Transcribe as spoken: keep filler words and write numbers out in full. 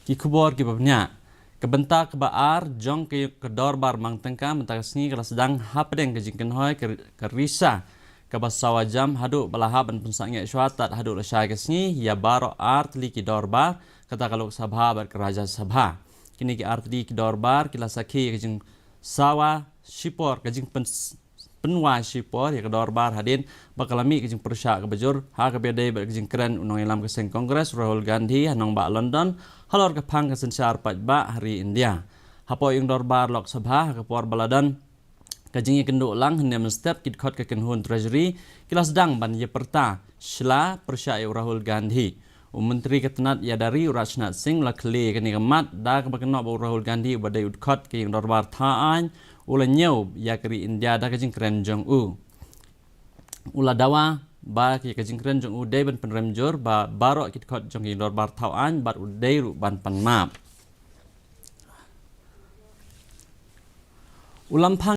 Ki khubor kiba bniah. Ka bynta kaba ar jong ka, ka dorbar mang tyngka mynta ka sngi ka la sdang hapdeng ka jingkynhoi ka, ka risa kaba sawa jam haduh ba la hap ban pynsangeh shwa tad haduh lashai ka sngi ïa baroh ar tylli ki dorbar, kata ka Lok Sabha bad ka Rajya Sabha. Kine ki ar tylli ki dorbar ki la sakhi ïa ka jingsawa shipor, ka jingpyn pynwai shipor ïa ka dorbar hadien ba ka la mih ka jingpyrshah kaba jur ha kaba ïadei bad ka jingkren u nongïalam ka seng Congress Rahul Gandhi ha nongbah London halor ka phang ka synshar paidbah ha ri India. Hapoh ïing dorbar Lok Sabha ha ka por ba la don ka jingïakynduh lang hynne mynstep, ki dkhot ka kynhun Treasury ki la sdang ban ïa pyrta shla pyrshah ïa u Rahul Gandhi. U Myntri ka tnat ïada ri u Rajnath Singh u la khlieh kane ka mat da kaba kynnoh ba u Rahul Gandhi uba dei u dkhot ka ïing dorbar thaw aiñ u la ñiew ïa ka ri India da ka jingkren jong u. U la dawa ba ka jingkren jong u dei ban pynrem jur ba baroh ki dkhot jong ka ïing dorbar thaw aiñ bad u dei ruh ban pan map. U Lamphang